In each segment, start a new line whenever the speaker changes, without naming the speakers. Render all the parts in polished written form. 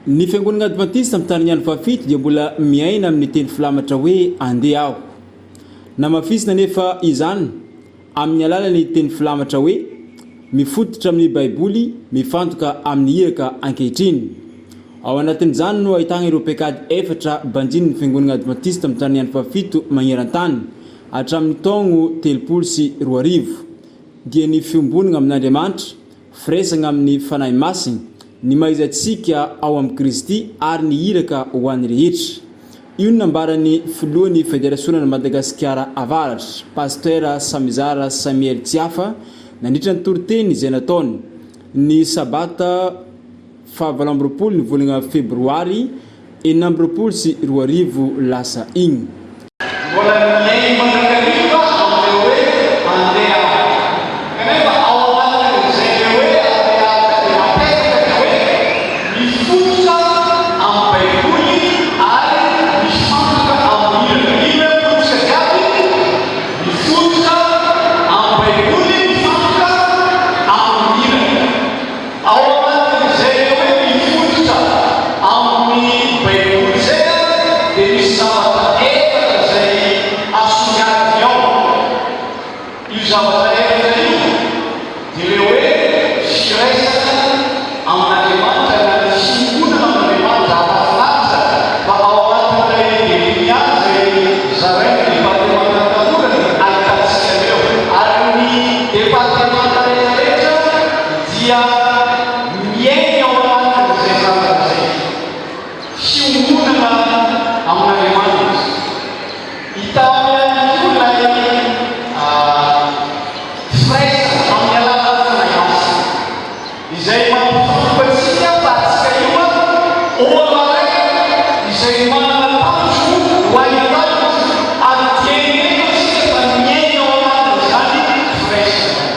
Ny Fiangonana Advantista Mitandrina Andro Fahafito dia mbola miaina amin'ny teny filamatra hoe Andeha aho. Namafisina anefa izany amin'ny alalan'ny teny filamatra hoe mifototra amin'ny Baiboly mifantoka amin'ny iraka ankehitriny. Ao anatin'izany no ahitana ireo paikady efatra banjinin'ny Fiangonana Advantista Mitandrina Andro Fahafito magneran-tany hatramin'ny taogno 2030 dia ny fiombonana amin'Andriamanitra, Firaisana amin'ny Fanahy Masina, ny maha izy antsika ao amin'i Kristy ary ny iraka ho an'ny rehetra. Io no nambaran'ny filohan'ny Federasionan'i Madagasikara Avaratra, Pasteur Samizara Samuel Tsiafa, nandritra ny toriteny izay nataony, ny sabata faha 28 ny volana febroary 2026 lasa igny.
Mbola miaino mandrakariva amin'ilay hoe andeha aho. Kanefa ao anatin'izay ilay hoe andeha aho izay dia mapetraka ny hoe mifototra amin'ny Baiboly ary mifantoka amin'ny iraka. Inona no fototra jiaby? Mifototra amin'ny Baiboly, mifantoka amin'ny iraka. Ao anatin'izay ilay hoe mifototra amin'ny Baiboly izay dia misy zavatra efatra izay asongadiny ao. Io zavatra efatra io dia ilay hoe firaisana amin'Andriamanitra na ny fiombonana amin'Andriamanitra. Ary mahafinaritra fa ao anatin'ilay Biblia izay zarain'ny departemantan'ny tanora dia ahitantsika an'ireo. Ary ny departemanta rehetrarehetra dia miaina ao anatin'izay zavatra izay. Fiombonana amin'Andriamanitra. Hita ao ihany koa ilay firaisana amin'ny alalan'ny Fanahy Masina. Izay mampifantoka antsika fa antsika io olo araiky izay manana tanjo ho any an-danitra ary dieny eto antsika fa miaina ao anatin'izany firaisana izany.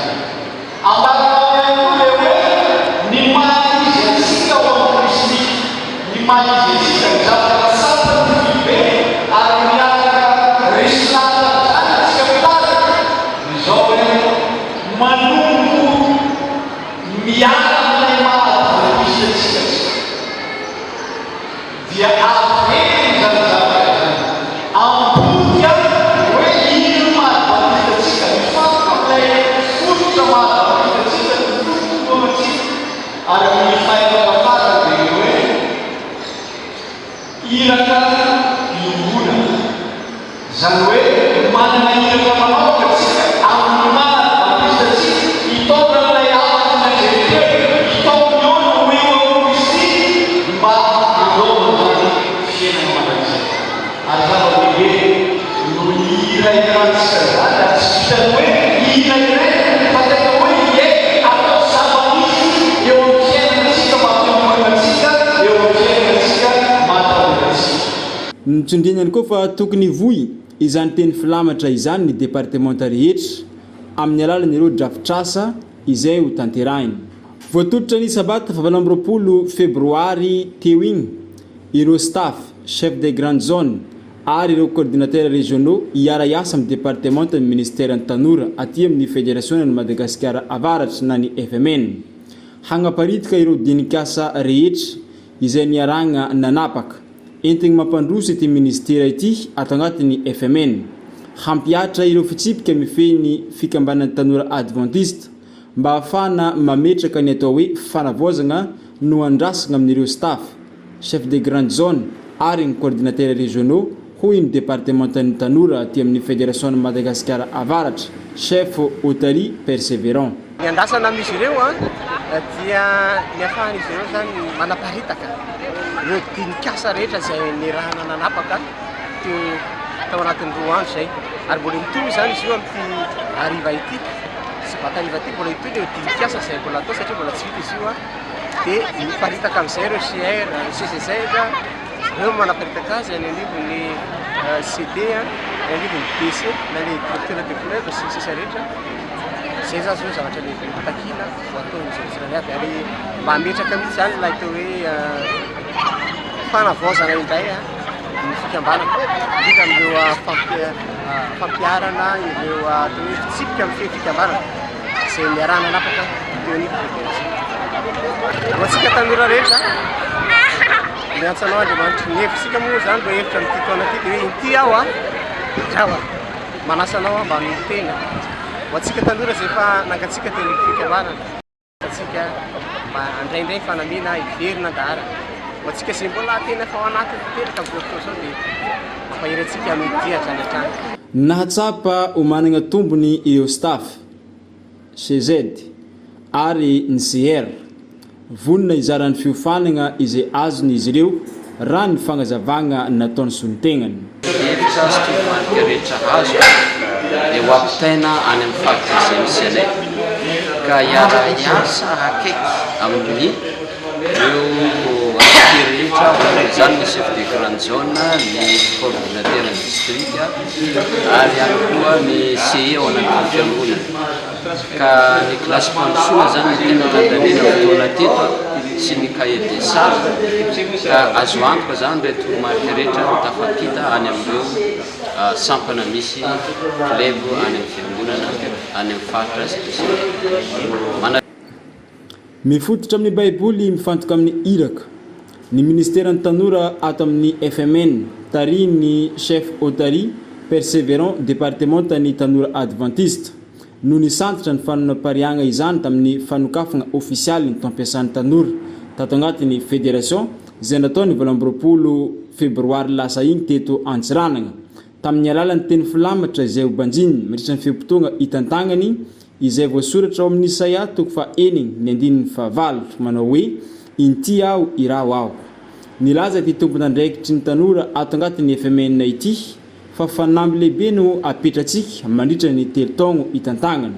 Ambaranao ihany koa ilay hoe ny maha izy antsika ao amin'i Kristy, ny maha izy antsika, ny zavatra tsapan'ny foibe ary miaraka resy lahatra amin'izany antsika mpitarika, dia izao hoe manompo miala amin'ilay maha adventiste antsika isika. Dia averina izany zavatra izany. Ampody hoe inona no maha advantista antsika. Mifantoka amin'ilay fototra maha advantista antsika ny foto-pinoantsika. Ary ny fahefana farany dia ny hoe iraka iombonana. Izany hoe manana iraka manaovaka antsika amin'ny maha advantista antsika hitaona an'ilay hafatry ny anjely teo, hitaona ny olona ho eo amin'i Kristy mba handaovana ny fiainana mandrakizay. Ary zava-dehibe no hihirahirantsika izany ary tsy vitan'ny hoe hihirahiraina fa tena hoe hiaina, atao zava-misy eo amin'ny fiainantsika maha-mpiombonana antsika, eo amin'ny fiainantsika maha-tanora antsika.
Notsindriany ihany koa fa tokony hivoy izany teny filamatra izany ny departemanta rehetra amin'ny alalan'ireo drafitrasa izay ho tanterahiny. Voatolotra ny sabata faha 28 febroary teo igny ireo staff, chef des grandes zones ary ireo coordinateurs régionaux hiara-hiasa amin'ny departemantan'ny ministeran'ny tanora aty amin'ny federasionan'i Madagasikara Avaratra na ny FMN hagnaparitaka ireo dinik'asa rehetra izay niarahagna nanapaka. Entigny mampandroso ity minisitera ity ato agnatin'ny FMN. Hampihatra ireo fitsipika mifehy ny fikambanan'ny tanora advantista mba hahafahana mametraka ny atao hoe fanavaozagna no andrasagna amin'ireo staff, chef de grande zone ary ny coordinateurs régionaux hoy ny departemantan'ny tanora aty amin'ny Federasion'i Madagasikara Avaratra, chef Otary Perseverant.
Ny andrasana amin'izy ireo dia ny ahafahan'izy ireo izany manaparitaka ireo dinik'asa rehetra izay nirahana nanapaka teo tao anatin'ny roa andro izay. Ary mbola hitohy izany izy io amin'ity hariva ity, sabata hariva ity, mbola hitohy ireo dinik'asa izay mbola atao satria mbola tsy vita izy io. Dia miparitaka amin'izay ireo CR, CCZ, ireo no manaparitaka azy any anivon'ny CD, any anivon'ny DC na ny directeur de club sy ny sisa rehetra. Izay zany zao zavatra lehibe hotakiana ho ataon'izy ireo tsirairay avy ary mba hametraka mihitsy zany ilay atao hoe fanavaozana indray ny fikambanana, indrindra amin'ireo fampiharana ireo atao hoe fitsipika mifehy fikambanana izay niaraha-nanapaka teo anivon'ny federasiona. Ho antsika tanora rehetra. Miantso anao Andriamanitra. Ny hevitr'isika moa izany lohahevitra amin'ity taona ity dia hoe inty aho a, iraho a. Manasa anao aho mba hanolo-tena. Ho antsika tanora izay efa nangatsiaka teo anivon'ny fikambanana. Antsika mba handray indray ny fanamiana hiverina an-daharana. Ho antsika izay mbola tena efa ao anatiny tanteraka amin'izao fotoana izao dia mampahery antsika hanohy dia hatrany hatrany.
Nahatsapa ho manana tombony ireo staff. CZ, ary ny CR. Vonona hizara ny fiofanagna izay azony izy ireo raha ny fagnazavagna nataon'ny solontegnany.
Hevitra sy toromarika rehetra azo dia ho ampitaina any amin'ny faritra izay misy anay ka hiara-hiasa akaiky amin'ny ireo acteurs rehetra ao anatin'izany ny chef de grande zone, ny coordinateur ny district ary ihany koa ny CE ao anatin'ny fiangonana. Ka ny kilasim-pandrosoana izany no tena nandaniana fotoana teto sy ny cahier des charges ka azo antoka izany ireo toromarika rehetra ho tafapita any amin'ireo sampana misy club any amin'ny fiangonana any amin'ny faritra izay misy anay.
Mifototra amin'ny Baiboly mifantoka amin'ny iraka, ny Ministeran'ny Tanora ato amin'ny FMN, tarihin'ny Chef Otary Perseverant Departemantan'ny Tanora Advantista, no nisantatra ny fanonapariahagna izany tamin'ny fanokafagna ofisialy ny taom-piasan'ny tanora tato agnatin'ny Federation izay natao ny 28 febroary lasa igny teto Antsiranana tamin'ny alalan'ny teny filamatra izay ho banjininy mandritra ny fe-potoagna itantagnany Izay voasoratra ao amin'ny Isaia toko faha-enigny ny andininy fahavalo, manao hoe, Inty aho, iraho aho. Nilaza ity tompon'andraikitry ny tanora ato angatin'ny FMN ity fa fanamby lehibe no apetratsika mandritra ny telo taogno itantagnana,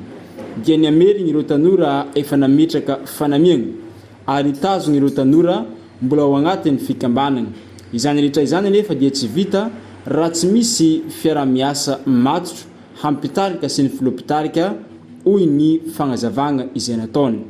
dia ny hamerigny ireo tanora efa nametraka fanamiagna ary hitazogno ireo tanora mbola ao agnatin'ny fikambanagna. Izany rehetra izany anefa dia tsy vita raha tsy misy fiaraha-miasa matotra hampitarika sy ny filoha mpitarika, hoy ny fagnazavagna izay nataony.